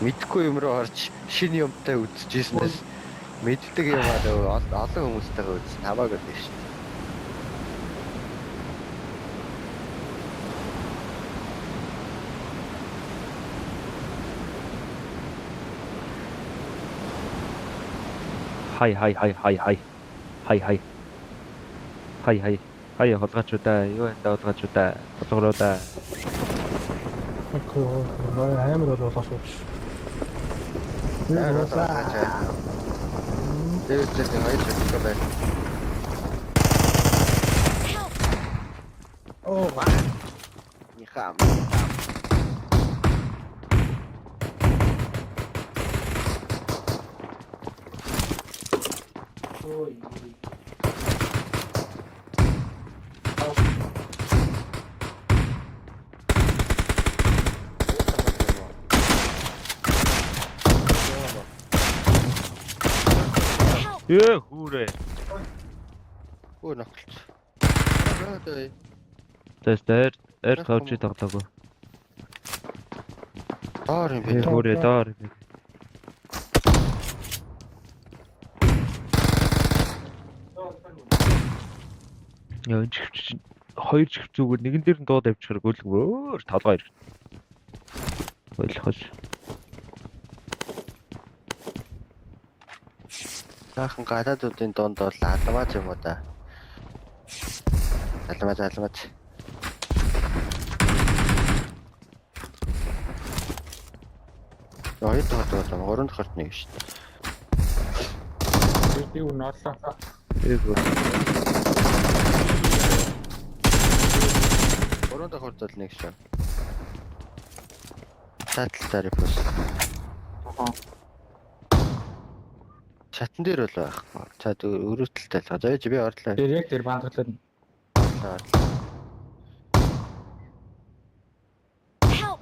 Мэдхгүй юм руу орж шинэ юмтай үзчихсэнээс мэддэг юм аа олон хүмүүстэйгээ үзсэн хамаагүй л шүү дээ. Хай хай хай хай хай. Хай хай. Хай хай. Хай хулгайчуудаа, юу энэ хулгайчуудаа, хулгайруудаа. Амар бол болоо шүү. Тэр тэр хоёр шатгаа байна. Help! Оо, Нихам. Help! Ээ хүүрээ. Хөө нохолц. Тэс дээр эр тавч тоглоогүй. Доор юм Ээ бэ. хүүрээ доор. Яа энэ чихвч чинь хоёр чихвч зүгээр нэгэн дээр нь дууд авчихаар гөлг өөр толгой ирэх. Ойлгохож. Сайхан гадаадуудын дунд бол алмаз юм уу да. Алмаз алмаз. Хоёр дахь бол гурван дахь нэг шүү дээ. Би үн орлоо. Ээ хүү. Гурван дахь бол нэг шүү. Цаатал тарифус. Чатан дээр бол байхгүй. За өрөө талтай л. За би орлоо. Тэр яг тэр бандгалаад. Орлоо. Help!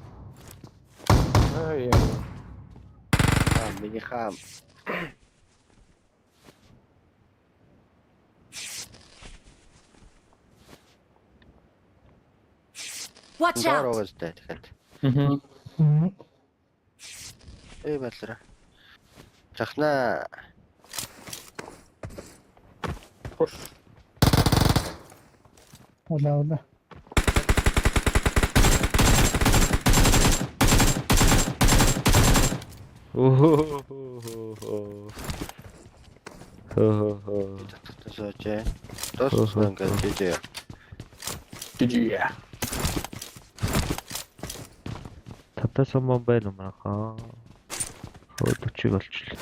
Аа яа. Аа миний хаам. Watch Доор out! угаастай тэгэхээр. Аа. Эй балра. Жахнаа. Хуш. Ула ула. Өө. Хөө. Татгтан сууж. Дууссан ингээд жижиг. Жижиг. Тавтаа суман байна уу манайхаа? Хөө 40-ыг олчлоо.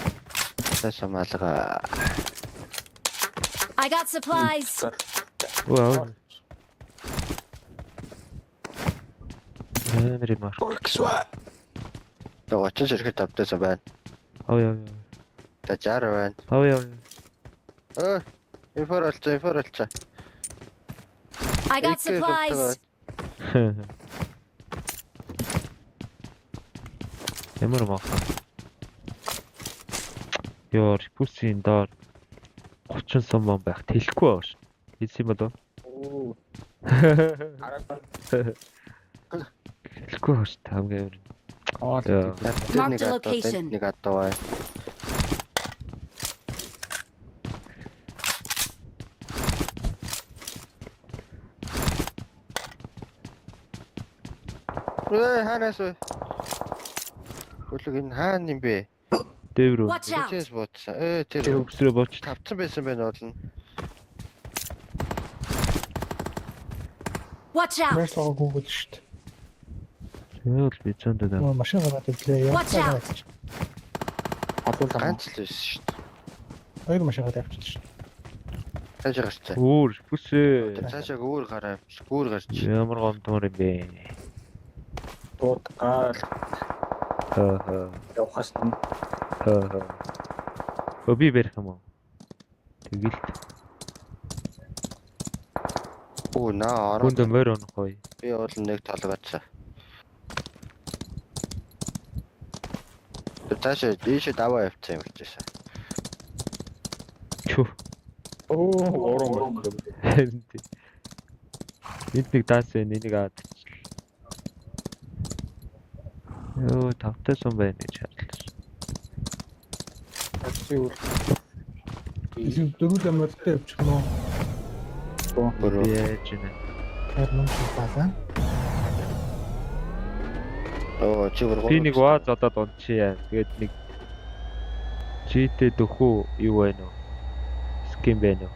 Тавтаа сум алга. I got supplies! Өө. Амар юм аа. Орксва. 30 ширхэг тавтаа сум байна. Ав яа. Та 60 байна. Ав яа. Өө. Инфор олцоо, инфор олцоо. I got supplies! Ямар маахан. Йоо, репульсийн доор 30 сум байх тэлэхгүй байгаа ш. Хэлсэн юм болов? Оо. Хэлэхгүй байгаа ш. Хамгийн амар. Аа. Яа. Mark Нэг the адуу, location. нэг адуу байна. Эй, хаанаас вэ? Гүлэг энэ хаана юм бэ? Дээвэр үү? Watch out! Хичээс буудсан. Ээ, Тэр тэр хөвсрөө бооч. тавцсан байсан байна уулна. Watch out! Байрлал Google шүү дээ. Тэгэл би зөндөө даа. Машин гараад ирлээ. Watch Явцаа out. гараад. Халуулаа. Ганц л байсан шүү дээ. Хоёр машин гараад явчихсан шүү дээ. Цаашаа гарцаа. Өөр репульсээ. Цаашаа өөр гараа явчих. Өөр гарч. Ямар гомдмор юм бэ? Дуудгаал Хаа хаа. явахаас нь Хаа хаа. Өө би барих юм уу? Тэгэл. Үу наа ороо. Хүнд морь унах гоё. Би уул нэг толгойцсон. Тэр цаашаа ийшээ даваа явцсан юм болж байсан. Чү. Оо, гурван морь. Харин тий. Энд нэг даас байна, энийг аваад. Йоо, тавтай сум байна гэж харлаа. Такси үл. Дөрвөл амралттай явчих нь уу? Бүрөө. Яаж нэ? Харин юм балаа. Оо чи бүр Би нэг ваз одоод унчия. Тэгээд нэг GT дөхүү юу байна уу? Скин байна уу?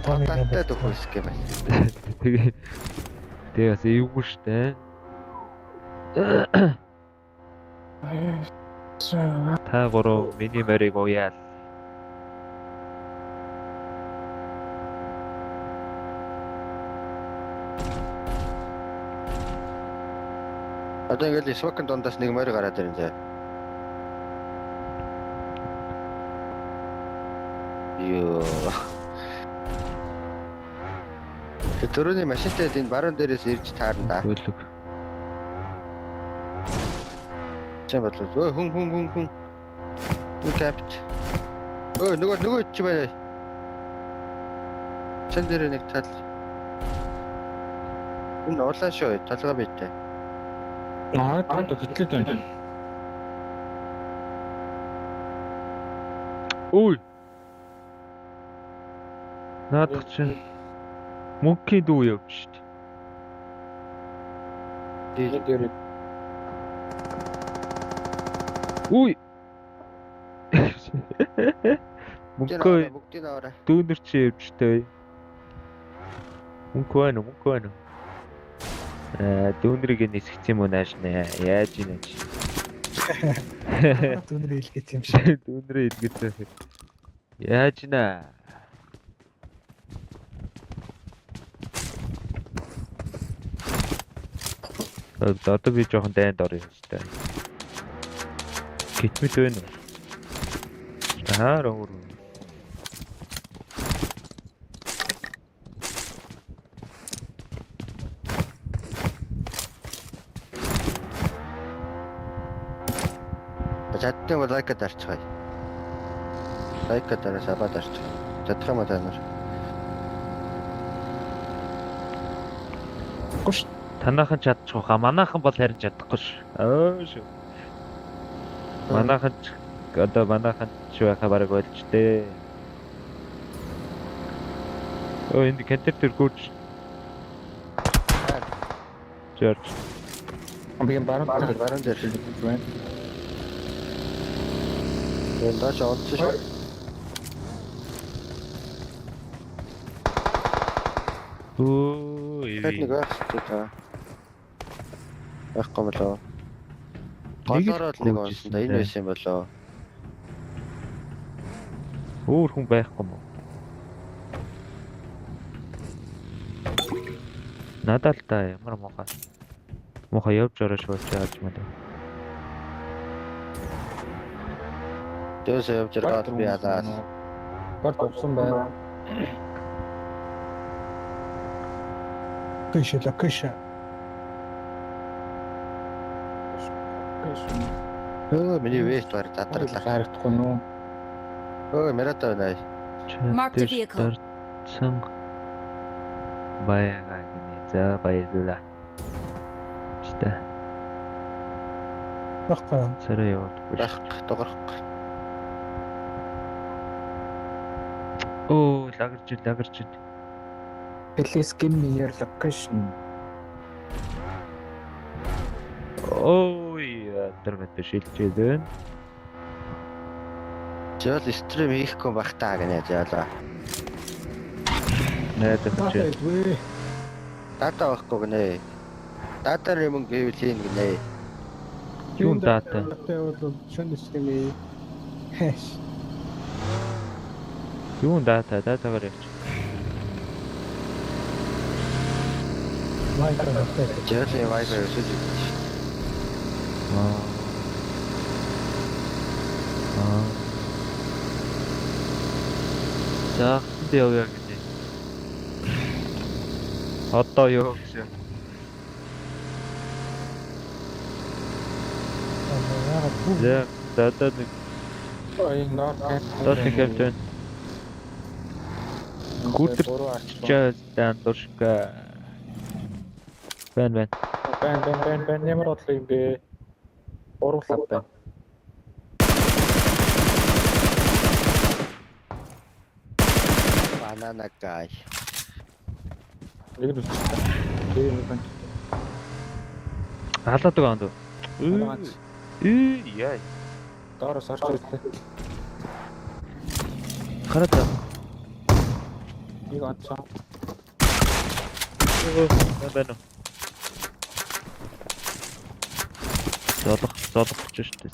Таттай дөхөө скин байна. Тэгээ тэгээ бас эвгүй штэ. Та гурав миний морийг уяал. Одоо ингээл smoke-ын дундаас нэг морь гараад ирэн зэ. Йоо. Тэр түрүүний машинтай энэ баруун дээрээс ирж таарна да. Бөлөг. Чи бодлоо. Өө хүн хүн хүн хүн. Хүн капт. Өө нөгөө чи байна. Чан дээр нэг тал. Энэ улаан шүү. Толгой битэй. Аа, танд хөтлөд байна. Үй. Наадах чинь мөнхийн дүү явж штт. Дээр Үй. Мөнхөө бүгдийг аваарай. дүүнер чи явж штэ. Мөнх байна уу? Мөнх байна уу? Дүүнэрийг нисгэх юм уу нааш нэ. Яаж ийнэ чи. Дүүнэр илгээц юм шиг. Дүүнэрээ илгээсэн. Яаж нэ? Одоо би жоохон дайнд орё хэвчтэй. Гитмэт байна уу? Аа, өөр. Чаддаг бол лайк дарчихъя. Лайк дараа саба дарчих. Чадах юм уу та нар? Гош. Танаахан чадчих واخа. Манаахан бол харин чадахгүй ш. Өө шүү. Манаахан ч одоо манаахан ч байхаа бараг болж дээ. Өө энд контейнер дээр гүйж. Жорж. би баруун Баруун дээр. байна. Энэ доош онцсон шүү. Өө Тэр нэг эви. байх хэрэгтэй та. Байхгүй болоо. Нэг л Голоороо л нэг гүйж онсон да. Энэ ирсэн байсан юм болоо. Өөр хүн байхгүй мó. Надад л та ямар муухай. Муухай явж ороо шууч яаж юм бэ? Дөөсөө явж ирээд би алаа. Бар тувсан байна. Кэш л кэш. Өө миний вест бар задарлаа. Харагдахгүй нүү. Өө Мирата байна. Marked a vehicle. Дарсан баяга гинэ. За баярлалаа. Чита Баггүй. царай явуулдаггүй. Байх дугарах. Өө лагарч лагарч. Please give me your location. Ой, тэр мэт шилжээд байна. Жол стрим хийхгүй байх таа гинэ жолоо. Найдах Дата чи. илгүй. Дата байхгүй гинэ. Датаар юм гэвэл хийн гинэ. Юун дата? Дата бол шөнө стрим ээ. Хэш. Юун дата? Датагаар явчих. Лайк дата. Жолын Viber өсөж ирсэн. Аа. Аа. За, хэнд явъя гинэ. Одоо юу гэсэн. Яагаад бүх За, за одоо нэг Ой, ноор доош нэг явж байна. Гүтэр буруу арч. Чаас дан дуршка. Бэн бэн. Бэн бэн бэн бэн ямар бодлоо юм бэ? Гурван лав байна. Banana guy. Нэг нь үсчихсэн. Тэгээ нэг байна. Халаад байгаа юм дөө. Ганц. Ээ яа. Доороос орж ирлээ. Хараад байгаа. Нэг онцсон. Өө байна уу? Золох золох гэж шүү дээ.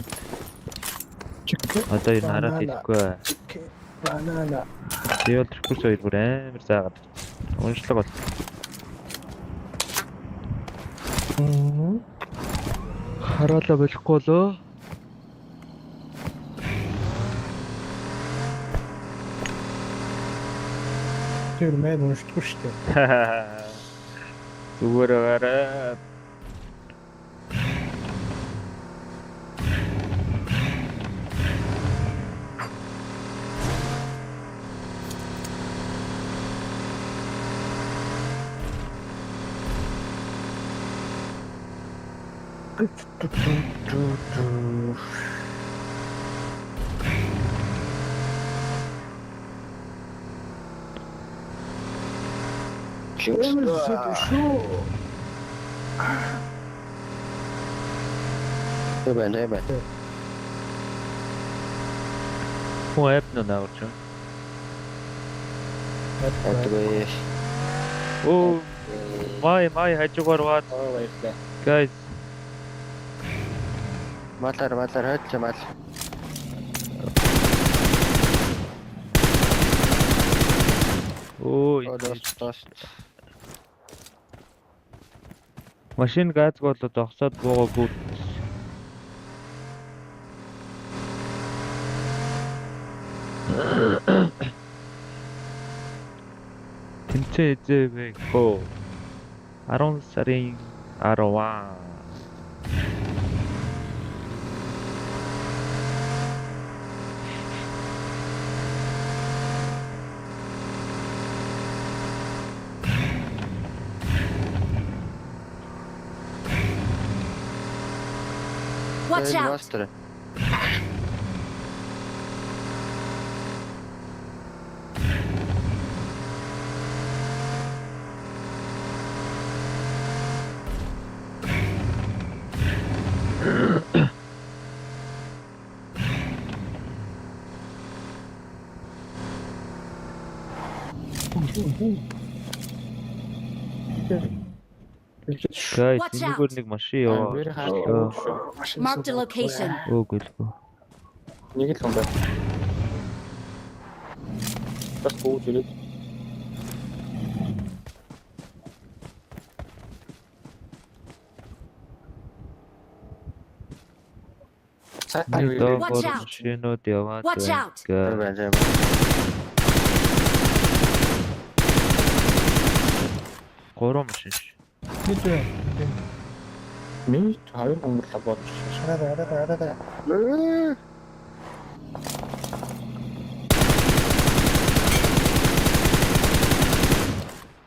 Chicken. Одоо энэ хараад ирэхгүй. Chicken. Banana. Тэгэл тэрхүүс хоёр бүр амар заагаад. Уншлаг бол. Мм. Хараалаа болохгүй лөө. Тэр мэн уншдаггүй шүү дээ. Зүгээр байгаарай. Амар шүү. Тэ байна, тэ байна. Хүн айп нөө наагч. Адгүй. Оо май май хажуугаар ваад Оо баярлалаа. guys. Малар малар хойч мал. Оо Дос дос. машин газг болоо зогсоод буугаа бүгд. Тэмцээ эзээ вэ хөө. 10 сарын 10. Watch out! Мастер. Guys, Watch энэгээр out. нэг машин яваа. Бэр хаа шүү. Marked a location. Өөг өлгөө. Нэг л хүн байна. Бас бууж ирээд. Цаатаа Нэг юу доо ирээд Watch гурван out. машинууд яваад Watch байна. out. Тэ байна, тэ байна. Гурван машин ш. Бид вэ? Миний хоёр гомдлоо бодож шүү. Хараа хараа хараа.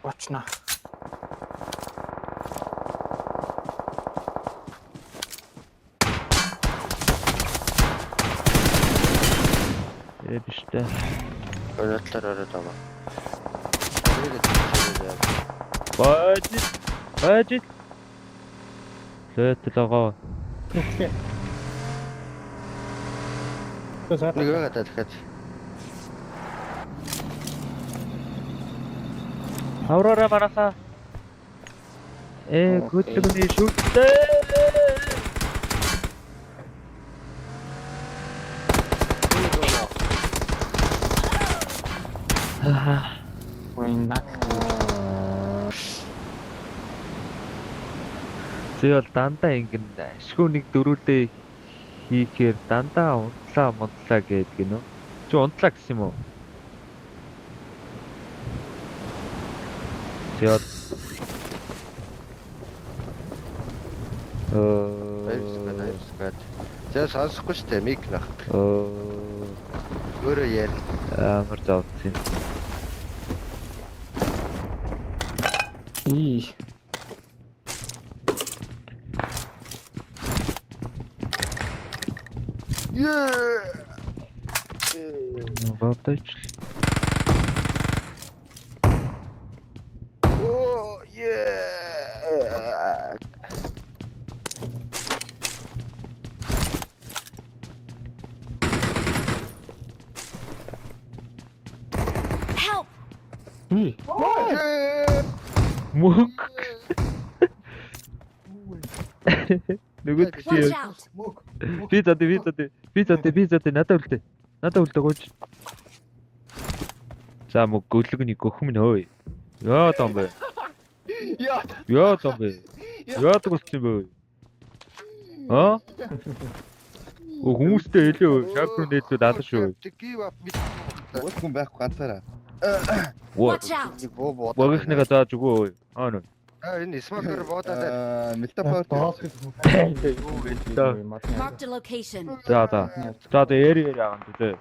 Очно. Э биш дээ. Өрөөтлөр өрөөд байгаа. Баажид. Баажид. Лөөтлөгөө. Нүхлээ. Нэг байгаа даа дахиад. Аврора манаха. Э хөдөлгөний шүтээ. Үн нак. Зөө бол дандаа ингэн ашгүй нэг дөрүүлээ хийхээр дандаа унтлаа мунтлаа гэдэг гинөө. Чи унтлаа гэсэн юм уу? Зөө Баярлалаа. За сонсохгүй шүү дээ мик нах. Өөрөө ярь. Амар зовдсон юм. Ий. Ее. Бодож. Оо, ее. Help! Мөнгө. Нөгөө Watch чи out! Мөг. би зад би зад би зад би зад надад үлдээ. Надад үлдээ гооч. За мөг гөлөг нэг гөхм нь хөөе. Яа дам бэ? Яа. Яа дам бэ? Яадаг болсон юм бэ? А? Өө хүмүүстэй хэлээ. Шакруу нээлтүүд алан шүү. Give up. Уул хүн байхгүй ганцаараа. Watch out! Нэг боо боо. Богийнхныгаа зааж өгөө. Аа нөө. Аа энэ смокер боодоо. Аа, Мелтапорт. Доод За. Marked a location. За за. За за эри эри агаан зү.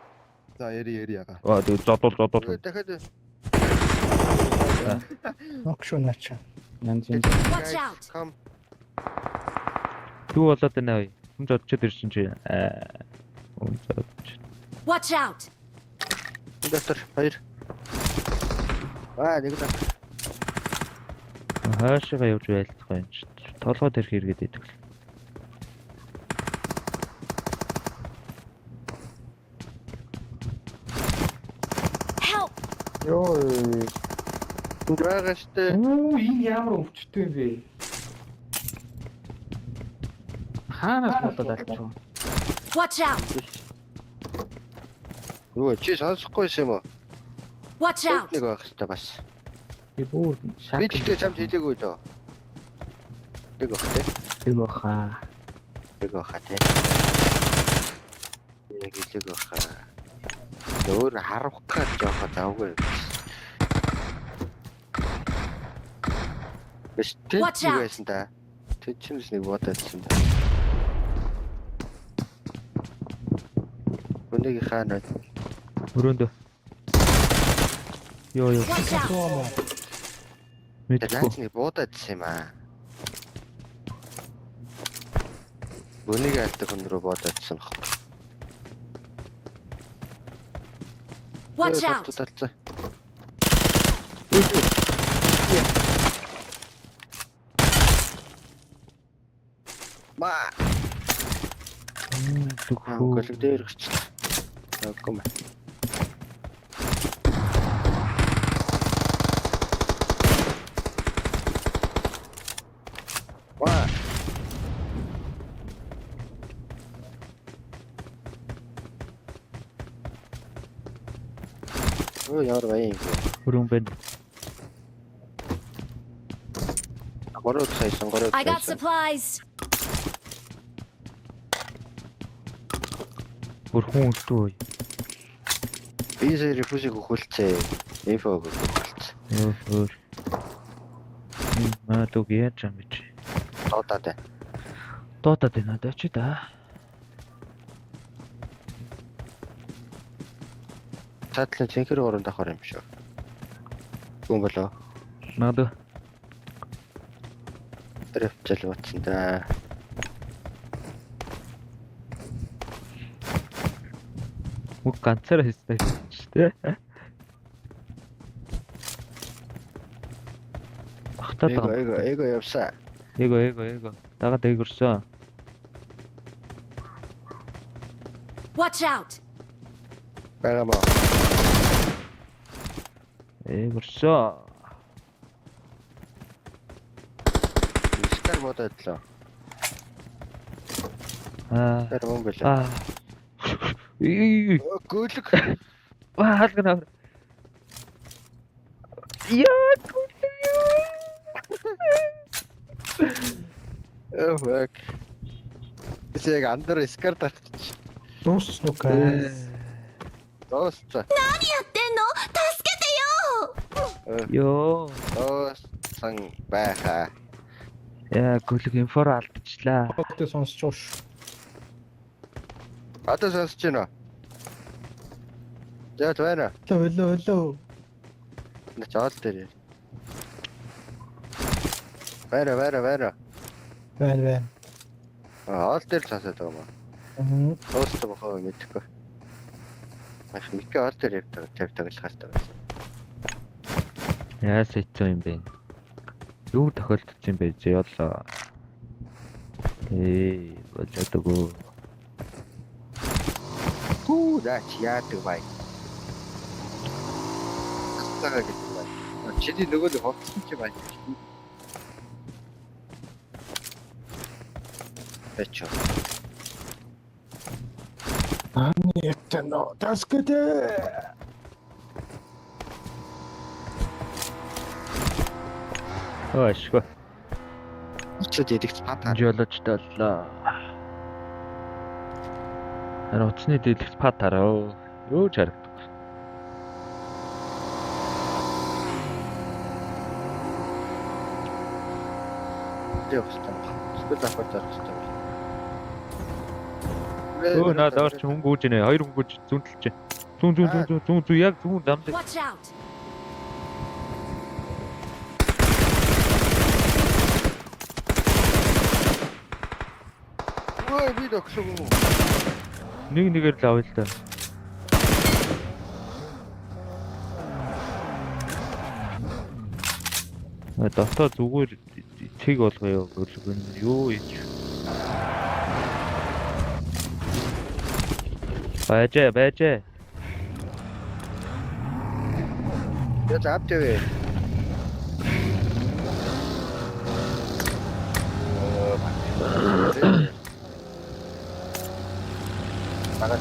За эри эри яга. Аа тэг зодол зодол. Дахиад нок шүү наача. Янз янз. Watch out! Come. Юу болоод байна вэ? Хүн зодчод ирсэн чи. Аа. Хүн зодч. Watch out! Энэ дотор хоёр. Аа нэг дотор. Хаашаа явж байлдах юм чи. Толгой дээр хэрэгэд идэг л. Help! Йоо. Энд байгаа штэ. Үу энэ ямар өвчтөй юм бэ? Хаанаас бодоод алчих вэ? Watch out! Юу чи сонсохгүй юм уу? Watch out! Нэг байх хэрэгтэй бас. Би бүр шак. Би тэгтээ чамд хэлээгүй дөө. Нэг байх тий. Нэг баха. Нэг байх тий. Нэг хэлээгүй байх. Өөр харах гэж жоохоо завгүй. Биш тэг Watch нэг out. байсан та. Тэг чимс нэг бодоодсэн та. Хүнийг хаана Өрөөндөө. Йоо ёо. Watch out! Мэдгүй. наац нэг буудаадсэн юм аа. Бүнийг алдаг хүн рүү буудаадсан баг. Watch out! Талцсан. Ма. Төхөө. Гөлөг дээр гарчлаа. Үгүй мэ. Ва. Өө ямар баян юм бэ? Өрөөн байна. 3 хайсан 3 I got хайсан. supplies! Өөр хүн үлдүү. Би сая рефүзийг өгүүлцээ. Инфо өгүүлцээ. Өөр өөр. Маа дүг яаж юм бэ чи? Дуудаад байна. Дуудаад байна даа чи да. Цаатлын цэнхэр уран давхар юм шүү. Гүн болоо. Магадгүй. Тэр хвчэл утсан да. Мөг ганцаараа хийсэн шүү дээ. Багтаад Эго байгаа. эго эго явсаа. Эго эго эго. Дагаад эгэрсэн. Watch out! Байгаа мó. Эгэрсэн. Скар бодоод лөө. Аа. Тэр мөн бэлээ. Аа. Үй. Гөлөг. Аа хаалгана. Яа гүлээ. Oh fuck. Би яг андар скар дарчих. Дууссан уу guys? Дууссан. やってんの助けてよ Йоо. Дууссан байхаа. Яа гүлэг инфор алдчихлаа. Одоо сонсч байгаа шүү. Одоо сонсож байна уу? За байна. Hello hello hello. Наач оол дээр. Байна байна байна. Байна байна. Аа, оол дээр сонсоод байгаа юм аа. Дууссан бохоо мэдэхгүй. Маш Микки ол дээр явдаг, тавь таглахаартай байсан. Яас хэцүү юм бэ? Юу тохиолдсон юм бэ? Зөөлөө. Ээ, болоодгүй. Хүү наач яадаг бай. Цагаа гэдэг бай. Чиний нөгөө нэг хувцсан чи бай. Эчо. 何やってんの助けて Оо ашгүй. Уцад идэгч пата. Жолооч таллаа. Харин утасны дэлгэц пат хараа. Юу ч харагдахгүй. Явах хэрэгтэй байна. Эсвэл авах хэрэгтэй байна. Өө наа доор чи хүн гүйж нэ. Хоёр хүн гүйж зүүн талч. Зүүн зүүн зүүн зүүн зүүн зүүн яг зүүн зам дээр. Watch out! Өө би догсон юм уу? Нэг нэгээр л авъя л да. Дотоо зүгээр цэг болгоё гэх юм юу хийж. Байжээ, байжээ. Яаж авч явээ? Өө. Багад.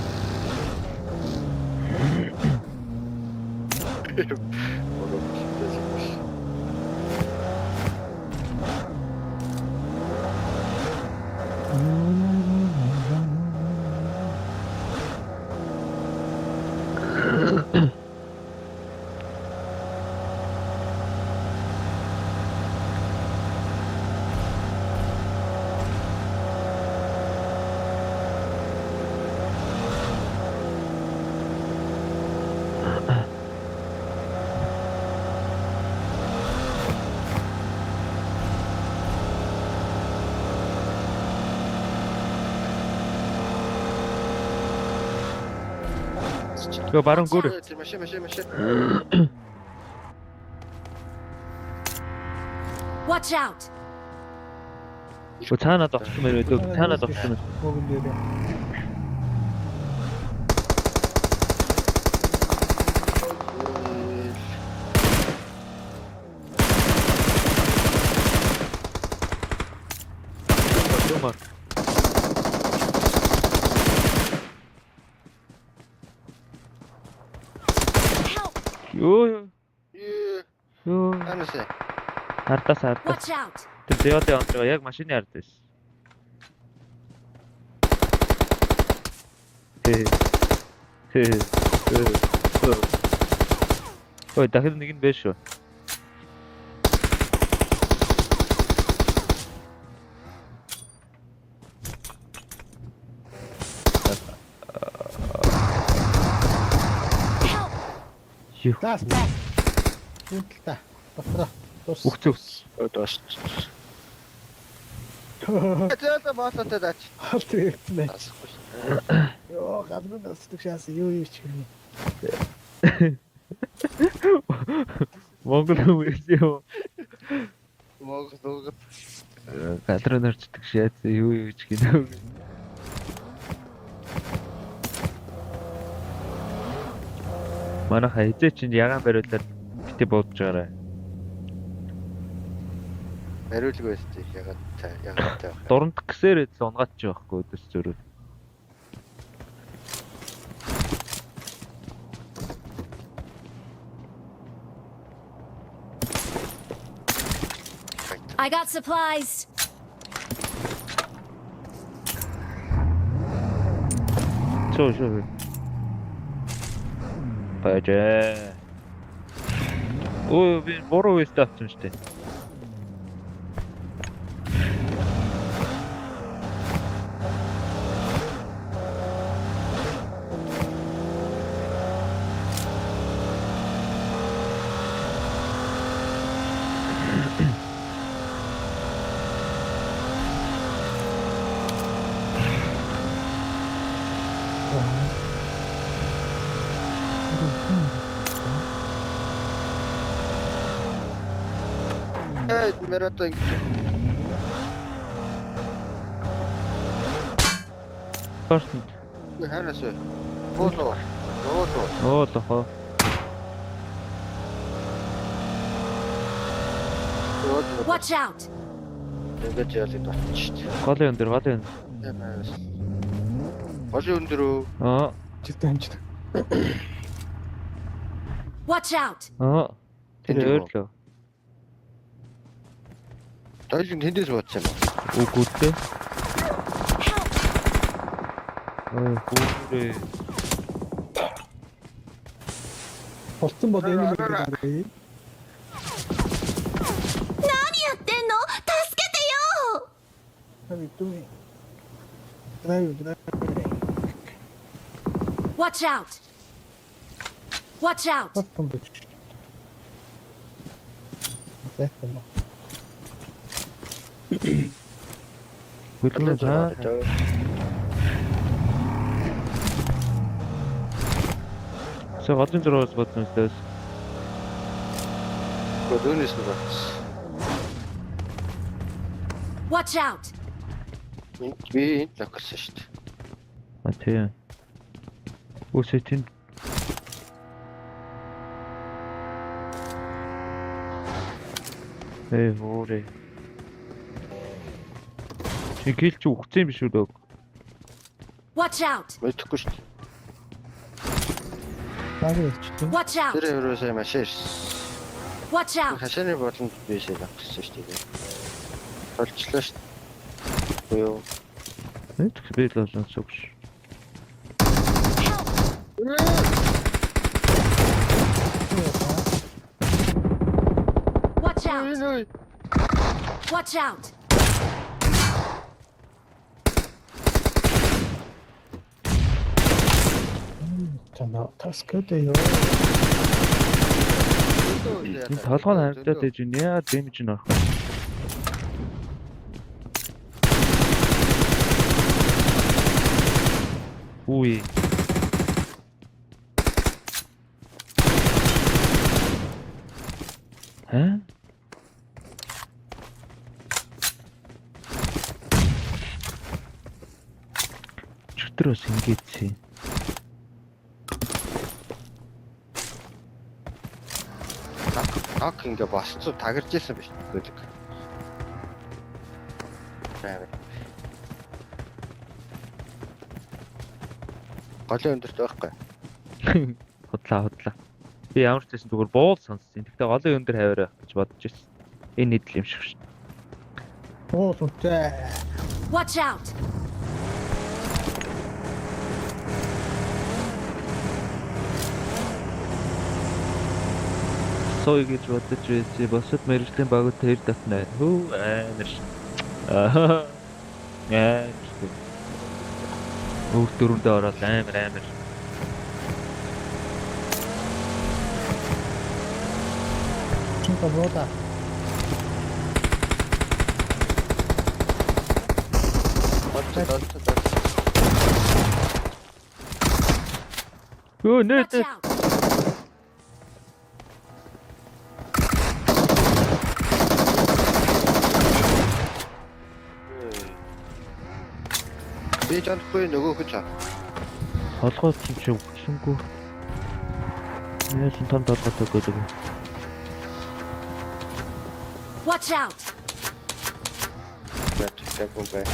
Йоо баруун гүр. Машин машин машин. Watch out! Өө цаанаа зогссон байна үү? Цаанаа зогссон байна. Богн дээр. Юма. Help! Йоо ёо. Йоо. Анасаа. Ардаас ардаас. Watch out! Тэр зэвэдэ онж байгаа яг машины ард байсан. Хэ. Хэ. Ой, дахид нэг нь бэ шүү. Help! Юу. Таас. Зүүн талдаа. Дотроо. Дуус. Үхц үхс. Доош. Зөөлө боолтой даач. Хол тэгсэн. Асахгүй. Йоо, гадна насдаг шаас юу юу ч юм. Монгол хүмүүс юу. Монгол Монгол. Галруу нөрчдөг шээс юу юу ч гинэ. Манайха хизээ чинь ягаан бариулаад битээ буудаж байгаарай. Бариулгүй байсан ягаад та ягаад та. Дурант гисээр л унгаач байхгүй өдөс зөрөө. I got supplies! Шөө шөө. Баяжээ. Өө би буруу вест авсан шүү дээ. Эй, Мирато ингэж. Парт. Хараас вэ? Боолоо. Боолоо. Оо лохоо. Боолоо. Watch out! Ингэж ялыг болчих шүү Голын өндөр, голын. дээ. Голын өндөр үү? Аа. Чилтэй амжид. Watch out! Аа. Тэр Тэнд юм уу? ойрлоо. Тойлон тэндээс бодсон юм уу? Үгүй дээ. Ой, хүүрээ. Болцсон бол энэ нэг гэдэг. 何やってんの助けてよ How you doing? Drive, drive. Watch out! Watch out! Хатан биш. Зайхан. Хөлгөн цаа. Сэ голын зургаас бодсон үстэйс. Гөлөнөөс нь бодсон. Watch out! Энд би энд локалсан шүү дээ. А тийм. Үсэ тэнд Эй, хөөрэй. Чи кил чи үхсэн юм биш үү дөө? Watch out! Мэдэхгүй шүү дээ. Баг ирчихсэн. Watch out! Тэр хөрөөсөө машин ирсэн. Watch out! Хашааны болонд би шээ локалсан шүү дээ. Толчлоо шүү дээ. Буюу Энд ч би л болсон сүгш. Watch out! Энэ үе Watch out! Чана таскэдэ ёо. Энэ толгой нь харагдаад байж байна. Яа дэмж нь орох. Үгүй. Хэ? Чөтгөр бас ингэдсэн. Нок ингээ босцоо тагарч исэн биш гөлөг. Амар. Голын өндөрт байхгүй. Худлаа худлаа. Би ямар ч байсан зүгээр буул сонссон. Гэхдээ голын өндөр хаваар байх гэж бодож ирсэн. Энэ нийтлэл юм шиг шин. Оо сүнтэй. Watch out! Сууя гэж бодож байсан. Босод мэрэгжлийн багууд тэр татна. Хүү амар шин. Аа. Амар шин. Өөр дөрөндөө ороод амар амар. Чинка бууда. Болцоо болцоо болцоо. Өө нэ Watch нэ. out! Би жандахгүй нөгөөх нь чаа. Толгой чинь чи өгсөнгүү. Яасан том толгойтой гэдэг. Watch out! Яг юм бай.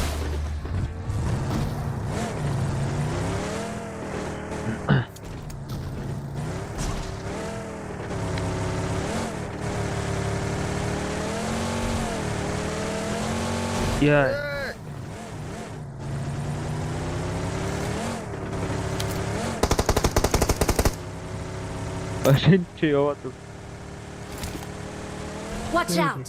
Яа. Машин чи яваад өг. Watch out!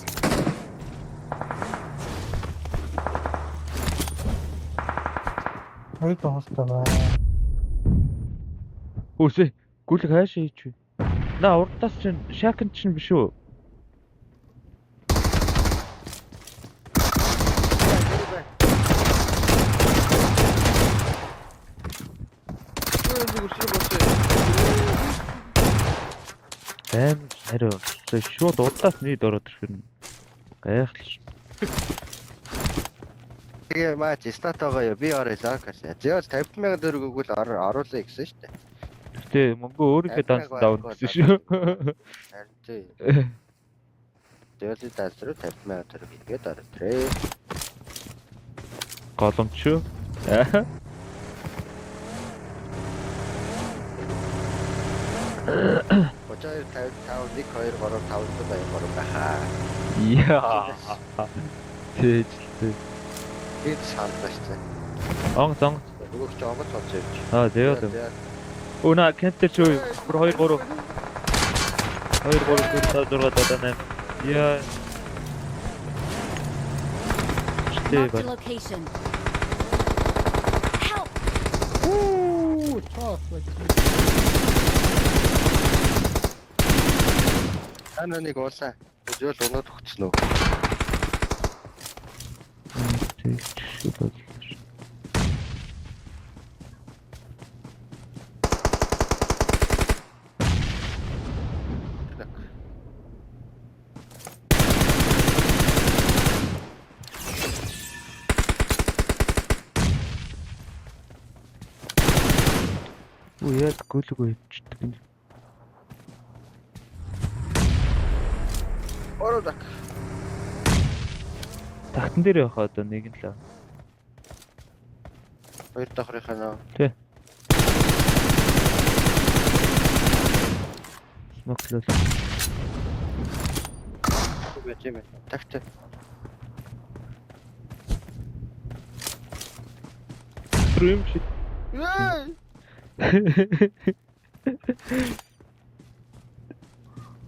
Хоёр тоглолттой байна. Үсэ гүлэг хаашаа хийч вэ? На урдаас чинь шакн чинь биш үү? Аим хариу. Шууд урдаас нийт ороод ирэх юм. Гайхал. Тэгээ маач стат байгаа юу? Би орё локал. Зээл 50,000 төгрөг өгвөл оруулъя гэсэн шүү дээ. Гэтэ мөнгө өөрийнхөө данс давна гэсэн шүү. Харин тий. Зээл данс руу 50,000 төгрөг хийгээд орё. Голомч шүү. 32 55 1 2 3 5 83 байхаа. Яа. Тэжлээ. Би саналаа шүү дээ. Онгоц онгоц. Нөгөөх чи онгоц болж явж. Аа зээл. Өна кемптер шүү. Бүр 2 3 2 3 4 5 6 7 8. Яа. Штэ Marked a ба. location. Help! Уу, цаас байж. Та нэг уулаа. Зөөл унаад өгцөн үү? Тэгш шүү. Үу яг гүлэг өвчдөг юм. Ороо. Тагтан дээр явах одоо нэг нь л. Хоёр давхрынхаа нөө. Тий. Смоклол. Байж юм. Тагт. Тэр юм шиг.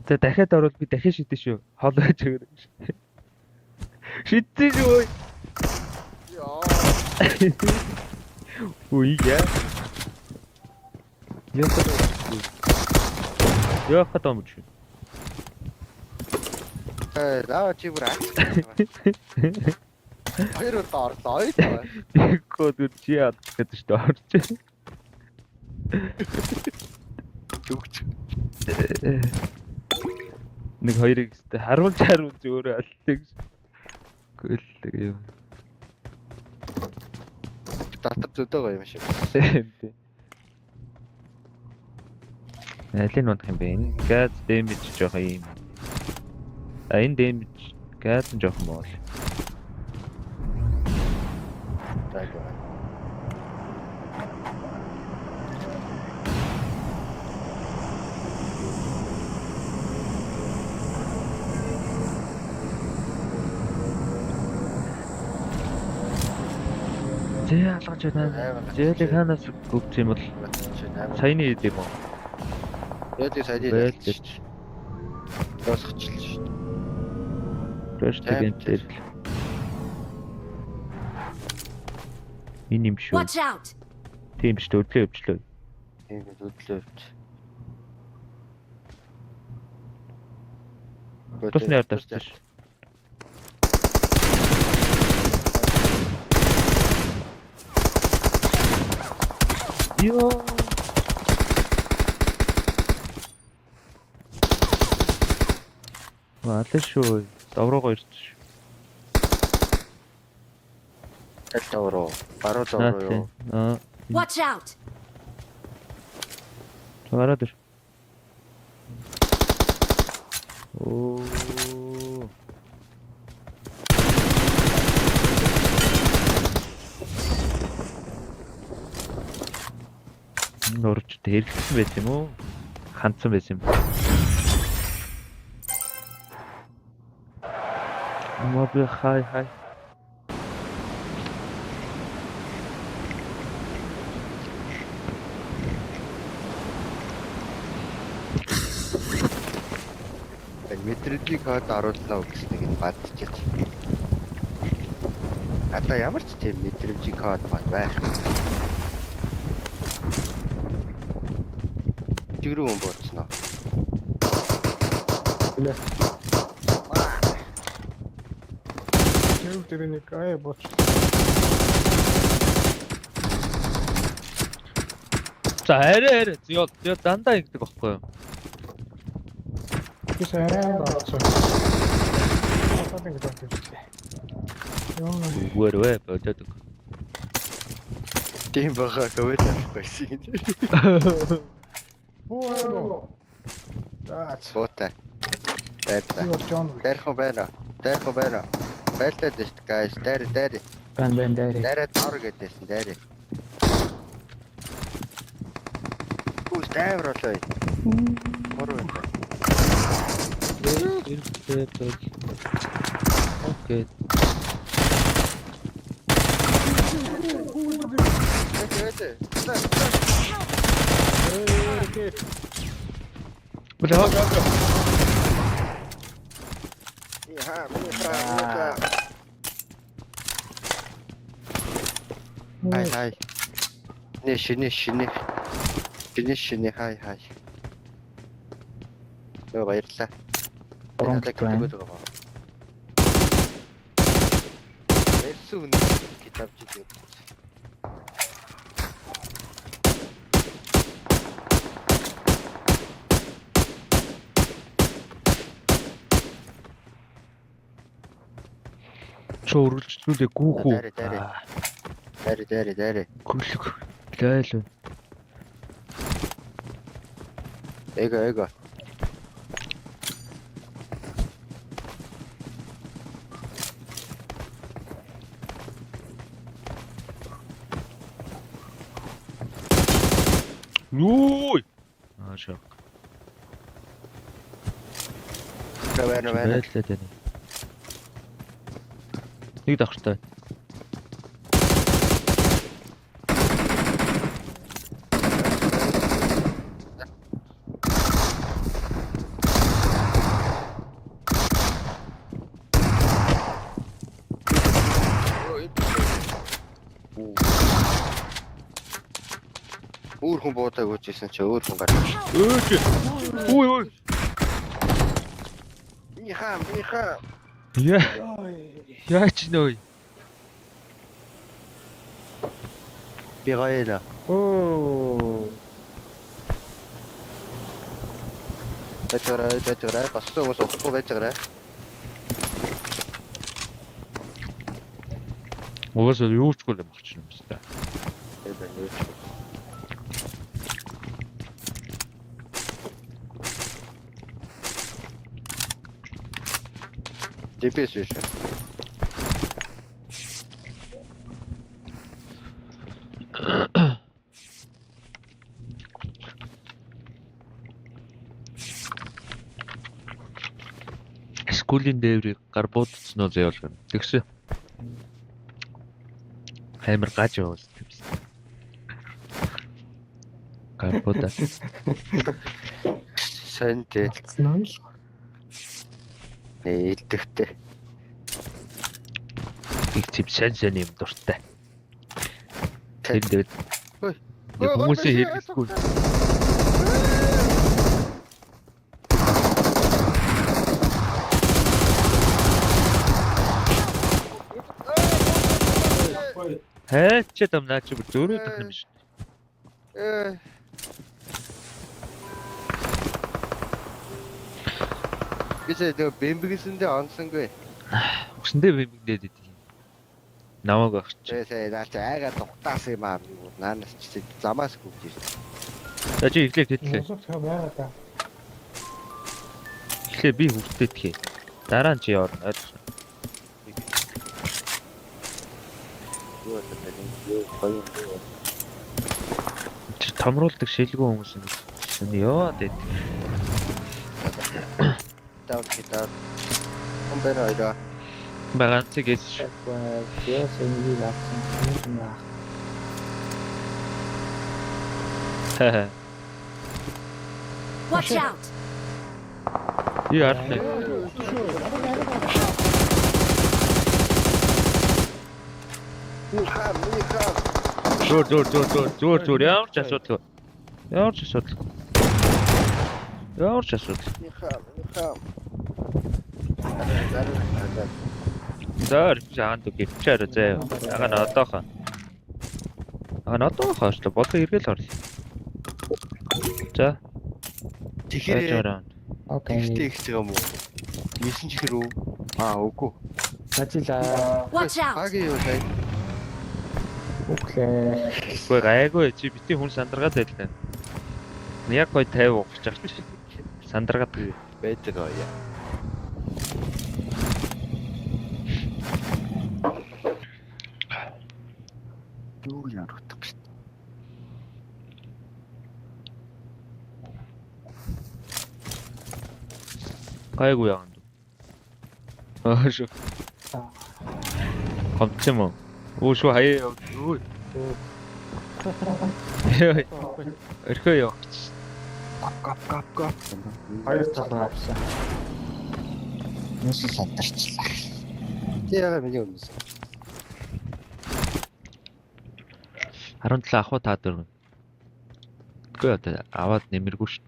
За дахиад орвол би дахиад шидэ шүү. Хол байж байгаа юм шиг. Шидсэн шүү. Яа. Үгүй яа. Явах гэдэг юм чи. Э, аа чи бүр ац. Хоёр удаа орлоо. Хоёр. Тэгэхгүй зүр чи яа гэдэг шүү дээ орч. Зүгч. Нэг хоёрыг өстэй харуулж харуулж өөрөө аллаа гэж. Гөллөг юм. Дотор зөдөө гоё юм шиг. Тийм. Алийг унах юм бэ? Энэ газ дэмэж жоох юм. А энэ дэмэж газ нь жоох муу л. За гоё. Зээ алгаж байна. Зээлийг хаанаас гүвч юм бол саяны хэд юм уу? Зээлийг саяны Зээл дуусгачлаа шүү дээ. Рөштэй гэнтэр. Энэ юм шүү. Watch out! Тийм шүү дээ. Өдлөө өвчлөө. Тийм өдлөө өвч. Тусны ард орсон шүү. Йоо. Алаа шүү. Давруугаа ирсэн шүү. Аль давруу? Баруун давруу юу? Аа. Watch out! Гараад ир. Оо. Энэ урж дээрлсэн байсан юм уу? Хандсан байсан юм. Моби хай хай. Мэдрэлгийн код оруулнаа гэснийг нь бадчихэж. Одоо ямар ч тийм мэдрэмжийн код мод байх. Чигрүү хүн бууцнаа. Үлээ. Тэр тэр нэг ай боч. За арай арай ёо ёо дандаа ингэдэг байхгүй юу? Бис арай боцсон. Одоо ингэ зогсож байна. Йоо. Үгээр вэ болоод өг. Тийм баха ковид авахгүй байсан. Буу. За. Буутай. Байрлаа. Юу Джон. Дайрхан байна. Дайрхан байна. Байлдаад шүү дээ guys. Дайр дайр. Бан бан дайр. Дайраа дор гэдээсэн дайр. Үс дайвар болоо. Гурав байна. Окей. Тэ тэ. Бля. Яа, миний фра. Хай хай. Нэ шинэ шинэ. Шинэ шинэ хай хай. Йоо баярлалаа. Гурван Надад байна. гэдэг байгаа. Барьсан хүн гэж авч идэв. Чи үргэлжлүүлээ гүүх үү? Дайраа, дайраа. Дайраа дайраа дайраа. Гүйлэг. Лайл. Эго эго. Юу? Аа шок. Байна байна. Байлаа тань. Нэг давхартай. Өөр хүн буудаг үжижсэн чи өөр хүн гарч. Өө чи. Үй үй. Миха миха. Яа. Яач нөө. Би гоё л. Оо. Байж байгаарай байж байгаарай. Боссон хүмүүс ухахгүй байж байгаарай. Угаасаа юу ч үгүй юм багч юм байна. Тэр байна юу ч. ДПС биш. Скүүлийн дээврийг гар буудцсан уу заяа болгоно. Тэгсэн. Амар гаж явуул юм. Гар буудаа. Сайн тий. Алдсан нь л. Нээлттэй. Нэг тийм сайн сайн юм дуртай. Тэр Тэ. дээр Ой. хүмүүсээ хэрэглэхгүй. Хайчаад ам наа чи бүр зөөрөө дах юм шиг. Э. Бисээ нөгөө бэмбэгэсэндээ онсонгүй. Үгсэндээ бэмбэгдээд идэв. Намайг багч. Тэсээ наа чи айгаа дугтаасан юм аа. Наанаас чи замаас гүвж ирсэн. За чи эхлээ тэтлээ. Нусах байгаа да. Эхлээ би хүртээдхээ. Дараа нь чи явна. Ойлгосон. Юу болоод байна? Юу гоё юм. Тэр томруулдаг шилгүү хүмүүс юм. Шүн яваад байд. Тав китав. Хүн байна хоёроо. Баганцыг эс. Яс энийг авсан юм аа. Watch out! Би ард. Миха миха. Зөөр зөөр зөөр зөөр зөөр зөөр ямар ч асуудалгүй. Ямар ч асуудалгүй. Ямар ч асуудал. Миха миха. Зараа. За хаан үг ивчээр заяа. Ага н одоохон. Ага н одоохон очлоо. Болоо эргэл орлоо. За. Тэгэхээр Тэгэхээр Окей. ихтэй их байгаа юм уу? 9 чихэр үү? Аа үгүй. Ажиллаа. Watch out! Багийн юу сая? Үглээ. Үгүй гайгүй чи бити хүн сандаргаад байлаа. Яг гой 50 угч авч. Сандаргаад Байдаг аа яа. Юу яар утга шүү. Гайгүй яа юм. Аа шүү. Гомц юм уу? Өө шүү хаяа яв. Өө. Йой. Өрхөө явах чи. Гап гап гап. Хоёр талгаа авсан. Нүс сандарчлаа. Чи яга миний өмнөөс. 17 ах уу та дөрөв. Үгүй одоо аваад нэмэргүй шүү.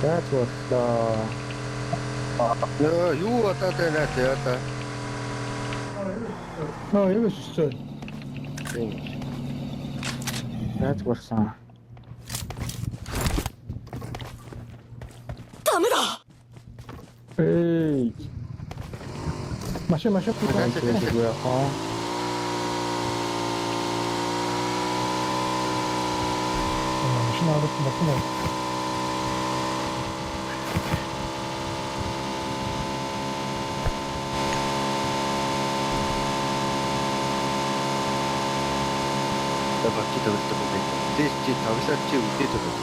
За боллоо. Нөө юу болоод байна те одоо. Нөө юу өссөн. Тийм. За болсон. ダメだ Эй. Машин машин. Айгүй яах. Машин авах болсон байна. Одоо бавчи төгөлдөг юм байна. Тийш чи тоглоод чи үдээд байгаа.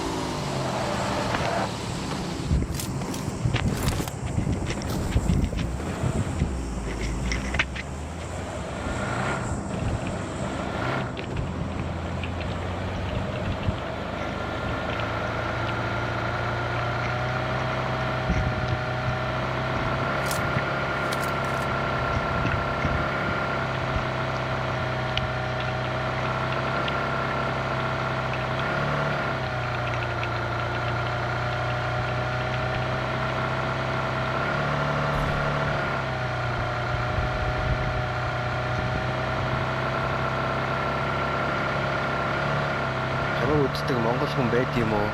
Чамайг үздэг монгол хүн байд юм уу?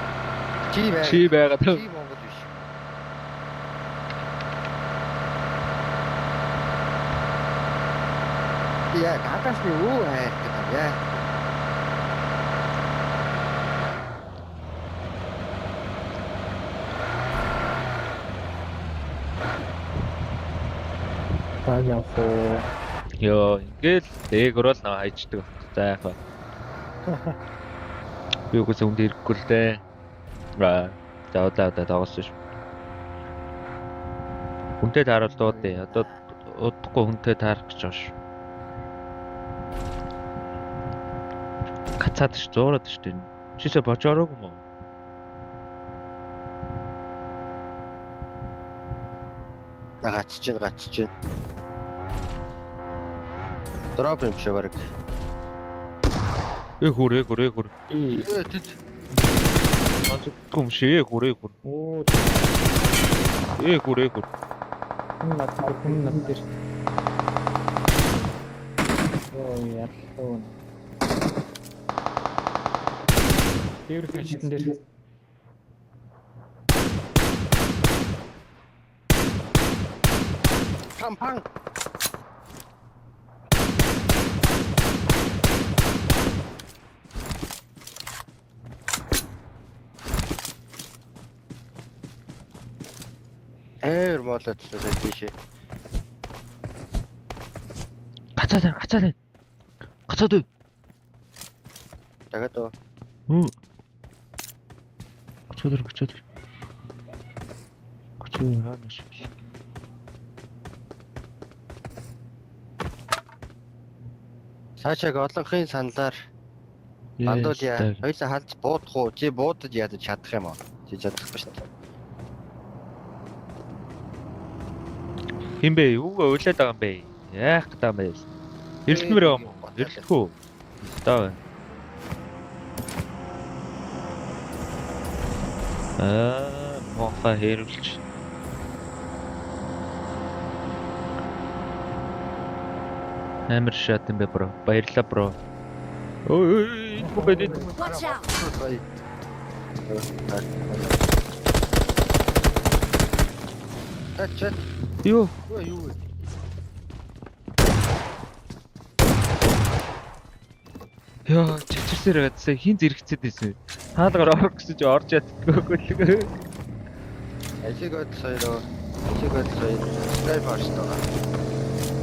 Чи байг. Чи байгаа Чи монгол биш. Яа, гадаас би үү хайр гэдэг юм яа. Баг явах уу? Йоо, ингээл дээгүүр л наа хайчдаг. За яах вэ? Би үгүйс хүнд ирэхгүй л дээ. Аа, за удаа удаа тоглосон шүү. Хүнтэй тааруул дуудъя. Одоо удахгүй хүнтэй таарах гэж байгаа шүү. Гацаад ш зуураад ш дээ. Чисээ божоороогүй юм уу? Гацж гин гацж гин. Дроп юм шиг бараг. Э хүр э хүр э хүр. Э тэд Онцгой юм шиг э хүр э хүр. Оо, Э хүр э хүр. хүн над дээр хүн над дээр. Оо, яллаа. Дээврэх ажилтан дээр. пам пам. Ээр молоцлоо тийшээ. Гацаад байна, гацаад байна. Гацаад байна. Дахиад уу. Хм. Гацаад байна, гацаад байна. Гацаад байна хаана шиг. Цаашааг олонхын саналаар бандуулъя. Хоёлаа халж буудах уу? Чи буудаж ядаж чадах юм уу? Чи чадахгүй шүү дээ. Хин бэ? Юугаа уйлаад байгаа юм бэ? Яах гэдэг юм бэ? Эрэлтмээр байгаа юм уу? Эрэлтгүй. Таа. Аа, моха хэрүүлж. Амар шат юм бэ bro. Баярлалаа bro. Ой, энэ хүн байна. Watch out! Тач. Юу? Юу юу? Йоо, чичирсээр байгаадсаа хин зэрэгцээд байсан. Хаалгаар орох гэсэн чи орж яддаггүй л. Ажиг од соёро. Ажиг од соёр. Skype орсон байгаа.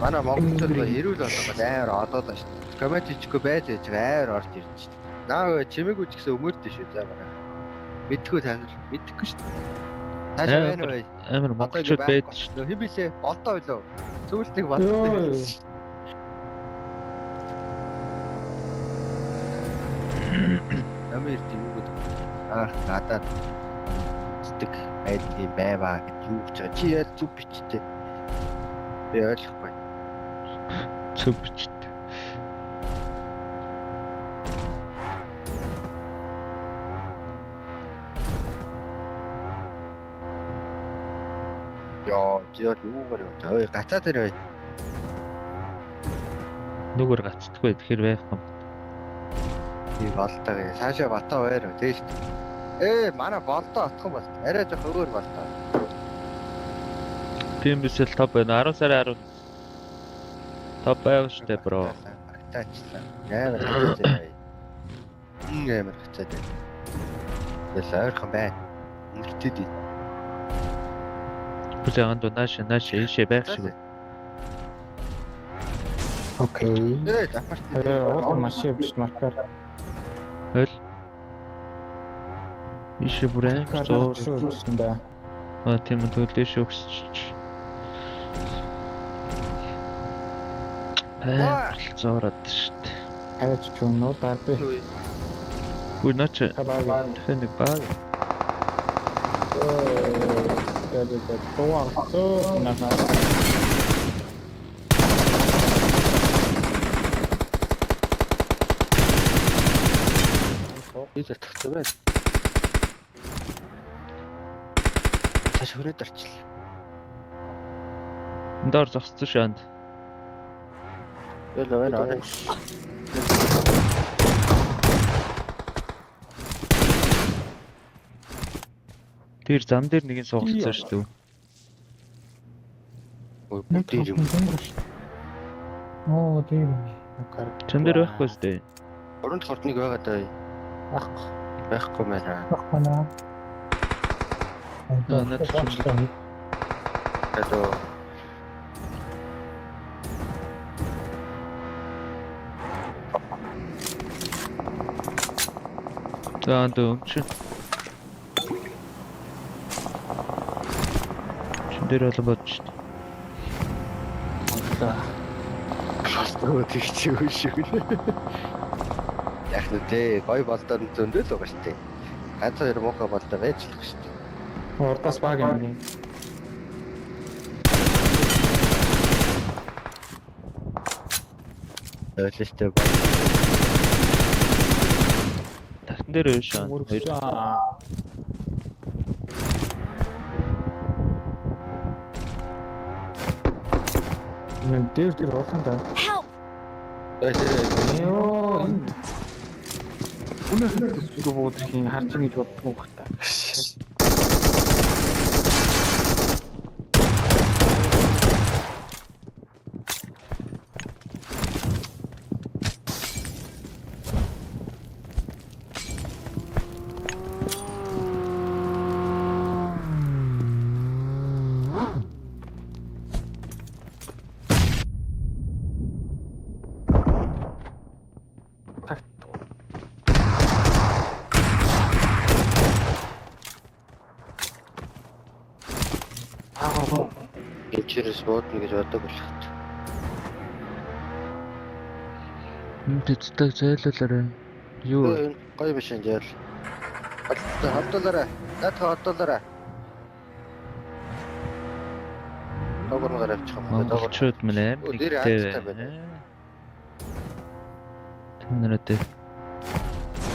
Манай Монголчууд эрүүл болгоод амар одоод байна шүү дээ. Коммент хийчихгүй байж байж амар орж ирж шүү дээ. Наа чимээгүй ч гэсэн өмөрдөө шүү за манай. Мэдхгүй танил мэдхгүй шүү дээ. Тааш байна уу? Амар монголчууд байж шүү дээ. Хэн билээ? Болдоо билүү? Сүүлд нэг болдоо. Амир тийм юу гэдэг. Аа надад зүтг байдгийн байваа гэж юу гэж байгаа. Чи яа зүг бичтэй. Би ойлгохгүй. Зүг бичтэй. Йоо, чи яа юугаар явж байгаа. Ой, гацаа дээр бай. Нүгөр гацдаггүй тэгэхээр байхгүй. Би болтоо. Цаашаа батаа байр. Тэгэж. Ээ, манай болдоо отхон бол. Арай жоох өөр болдоо. Тийм биш л топ байна. 10 сарын 10. Топ байв штэ бро. Багтаачлаа. Амар гацаа бай. Амар гацаа дээр. Тэгэл ойрхон байна. Нэртэд ий. Бүлээн андуу нааш нааш ийшээ байх шиг. Окей. Ээ, запарт. Уул машин биш маркер. Хойл. Ийшээ бүр амар зуур. Шүү дээ. Аа тийм үү тэгвэл ийшээ өгсч. Аа зуураад штэ. Хайч ч юм уу дарби. Үгүй наач Табаг. дахин нэг баг. Тэгээд тоо наа. Би затгацсан байна. Цааш хүрээд орчлоо. Доор зогссон шүү анд. Йоо байна орой. Тэр зам дээр нэг нь суугалцсан шүү дээ. Ой, бүгд юм. Оо тийм. Чам дээр байхгүй шүү дээ. Гурван дахь ордныг байгаа даа. Байхгүй. Байхгүй байна. Байхгүй наа. Аа, надад ч Алло. За анд өмч. Чам дээр олон бод шүү дээ. Хастгүй тэгч юм шиг. Яг нү те гой болдоор нь зөндөл байгаа шүү дээ. Ганц хоёр муухай болдоор байж л шүү дээ. Урдаас баг юм. Ойлоо шүү дээ. Тархан дээр байв шүү. Хоёр. Нүн дээр дээр уулан да. Help! Йоо энэ. Үнэхээр зүг буудах юм харж ин гэж боддгоо бах та. Гинчээрээс буудна гэж бодог болох. Тэцтэй зайлуулаарай. Юу? Энэ гоё биш юм жаал. Холдуулаарай. Наадах холдуулаарай. Догоорноор авчих юм. Монголчууд мань амар Өө, дээр нэгтэй аалзтай байна. Та нараа дээр.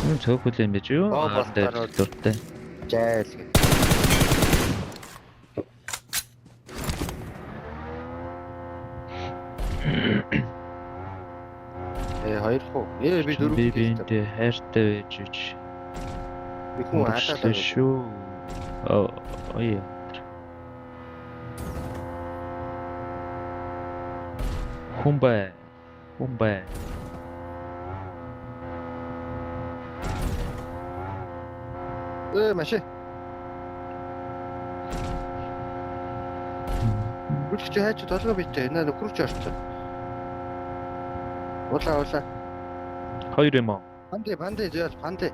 Юм цөөхөл юм байж юу? Оо, Аа, дээр болтоор. дуртай. Жайл гэх. Э хоёр хуу. Ээ би дөрөв. Би биэндээ хайртай байж ич. Би хүн хатаалаа. Шүү. Оо ой. Хүн бай. Хүн бай. Ээ машин. Бүлэг чи хайч толгой битэй. Наа нөхөр чи орсон. Уулаа уулаа. Хоёр юм уу? Панди панди зөөл панди.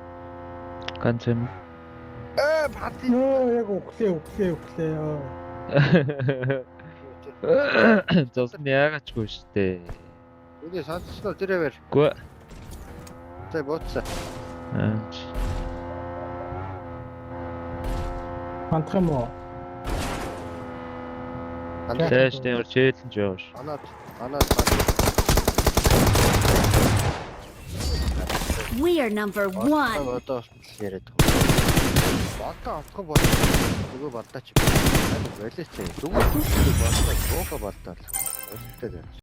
Ганц юм. Ээ панди. Йоо яг өглөө өглөө өглөө ёо. Зовсон яагаачгүй штэ. Үгүй сонссон уу тэрээр. Үгүй. За бууцсан. Аа. Мандах юм уу? Панди. Цааш ямар челленж яваа ш. Анаад анаад панди. We are number one. Одоо болтол яриад байгаа. Болтоо отхон бол нөгөө болдооч. Аль болооч. Зүгээр зүгээр болтоо бууга болтоо. Болтой.